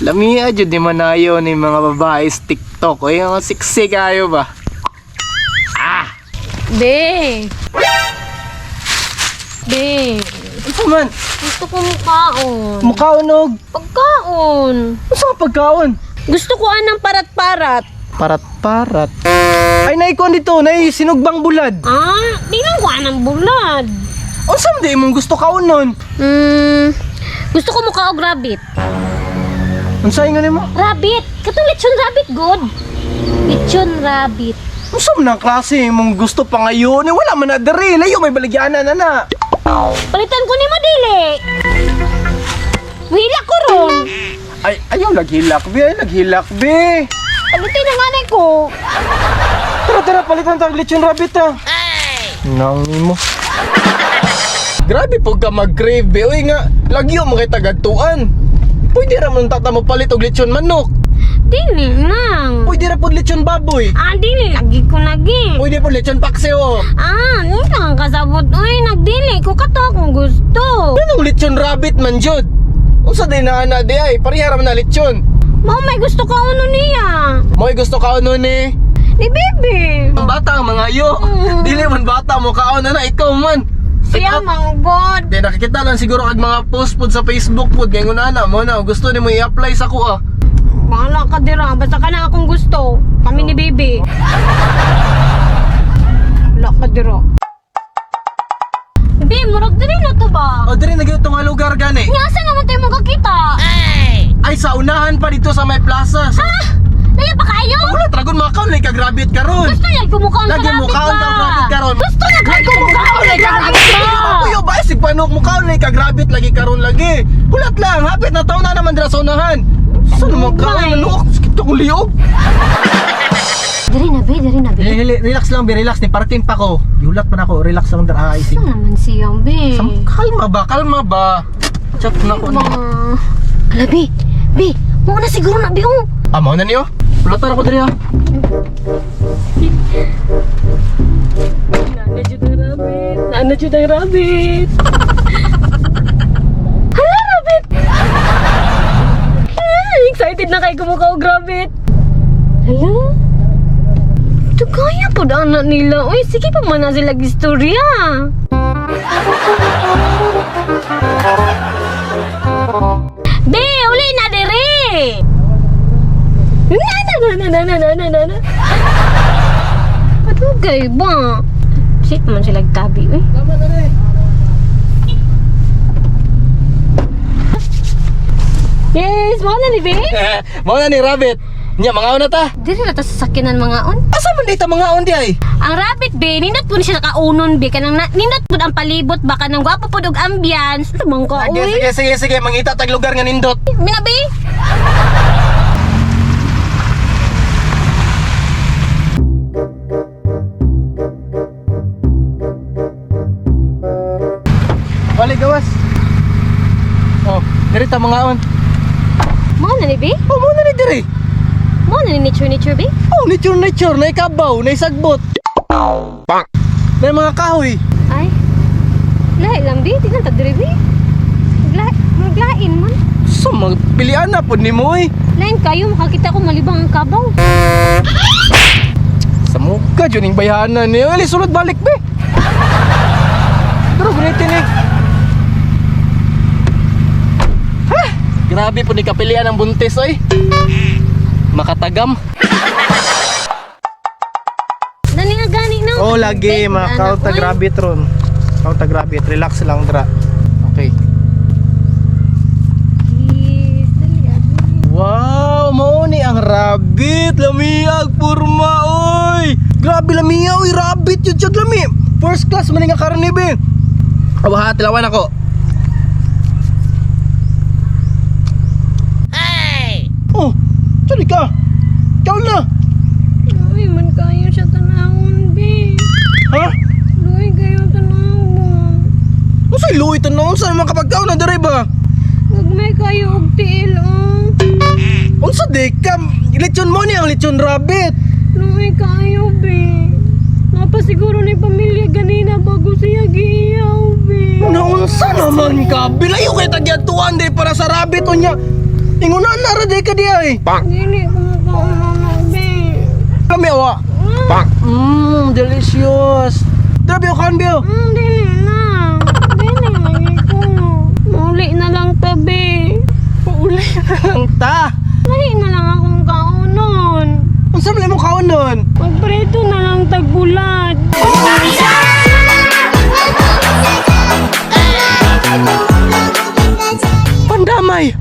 Lamia jud ni manayo ni mga babae sa TikTok. Oy, ang sexy kayo ba? Be. Be. Unsa man? Gusto ko mukaon. Mukaon og Pagkaon. unsa nga pagkaon? Gusto ko anang parat-parat. Parat-parat. Ay, naikon dito, nay sinugbang bulad. Ah, di lang ko anang bulad. Unsa man di imong gusto kaon nun? Gusto ko mukha og rabbit. Unsa ingon nimo? Rabbit. Katong lechon rabbit good. Lechon rabbit. Unsa man ang klase imong gusto pa ngayon? Eh, wala man na diri, layo may baligyanan na na. Palitan ko ni Madili. Wila ko ron. Ay, ayaw laghilak be, ay laghilak be. Palitin na nga ko. Tara, tara, palitan tag lechon rabbit ah. Ay! Nang mo. Grabe po ka mag-crave be. Uy nga, lagyo mo kay tagadtuan. Pwede ra man tata mo palit og lechon manok. Dili lang. Pwede ra pod lechon baboy. Ah, dili lagi ko lagi. Pwede pod lechon paksiw. Ah, ano lang kasabot. Uy, nagdili ko kato akong gusto. Anong lechon rabbit man jud? Unsa day na ana di ay, pareha ra man na lechon. Mao may gusto ka ano niya. Mo'y gusto ka ano ni? Ni baby. Ang bata ang mga yo. Dili man bata mo kaon na na ikaw man. Siya manggod. Di nakikita lang siguro kag mga post pod sa Facebook pod kay ngunana mo na gusto nimo i-apply sa kuha. Bahala ka dira, basta ka na akong gusto. Kami ni baby. Wala ka dira. Bi, murag diri na to ba? O diri na gyud nga lugar gani. Nga asa naman tayo magkakita? Ay sa unahan pa dito sa may plaza. Sa Ha? Laya pa kayo? wala tragon makaon lay kagrabit karon. Gusto niya kumukaon sa Lagi rabbit mukaon ba? ka rabbit karon. Gusto niya kumukaon sa rabbit ba? Kuyo ba sig panok mukaon lay kagrabit lagi karon lagi. Hulat lang, hapit na taon na naman dira sa unahan. Sa naman kaon na nuok, sakit akong liog. Diri na be, diri na be. Relax lang, be, relax ni parking pa ko. Gihulat pa nako, relax lang dira ay Gusto naman siyang be. Kalma ba, kalma ba. Chat na ko. Ba? Ala be, be, mo na siguro na be oh. Ah, mao na niyo. Pulatar ako diri ha. Nana jud ang rabbit. Nana jud ang rabbit. Hala, rabbit! Ah, excited na kay kumukha og rabbit. Hala? Ito kaya po anak nila. Uy, sige pa man na sila istorya. Be, uli na dire! Na na na na na na na na na. Patugay ba? Shit man sila tabi, uy. Tama na rin. Yes, mao na ni be. Mao na ni rabbit. Nya mga na ta. Dili na ta sasakyanan mga on. Asa man dito mga on di ay? Ang rabbit be, nindot po ni siya nakaunon be kanang na, nindot pud ang palibot ba kanang gwapo pud og ambience. Tumang ka Sige, uy. sige, sige, sige, mangita tag lugar nga nindot. Mina be. Balik gawas. Oh, diri ta mga on. Mao na ni be? Oh, mao na ni diri. Mao na ni nature nature be? Oh, nature nature, nay kabaw, nay sagbot. Bang. Nay mga kahoy. Ay. Lahi lang be, tingnan ta diri be. Maglain, maglain man. So, magpilian na pod nimo oy. Lain kayo makakita ko malibang ang kabaw. Sa muka jud ning bayhanan ni. Ali sulod balik be. Pero gunitin eh. Ha? Grabe po ni kapilian ang buntis oy. Makatagam. Dali nga gani no. Oh, lagi mga Anak, kauta uy. grabe tron. Kauta grabe, relax lang dra. Okay. Yes, dali abi. Wow, mao ni ang rabbit, lamiag purma oy. Grabe lamia oy, rabbit yun siya lami. First class man nga karne be. Awa tilawan ako. Ay! Oh, tsali ka. Ikaw na. Uy, man kayo siya tanawon be. Ha? Luy kayo tanawon. Unsay luwi tan unsa naman kapag na dire ba? Gagmay kayo og tiil oh. Unsa di ka? Lechon mo ni ang lechon rabbit. Luy kayo be. Napasiguro ni pamilya ganina bago siya giiyaw, be. Naunsa naman ka? Bilayo kay tagyatuan day para sa rabbit unya. Ingunan na ra day ka diya eh. Dili ko makaon na, be. Lami awa. Delicious. Dra, Bio, kaon, Bio. Dili na. Dili lagi ko. Mauli na lang tabi. Pauli na lang ta. Lahi na lang akong kaonon. Unsa man imong kaon nun? Magpreto na lang tagbulat. Pandamay.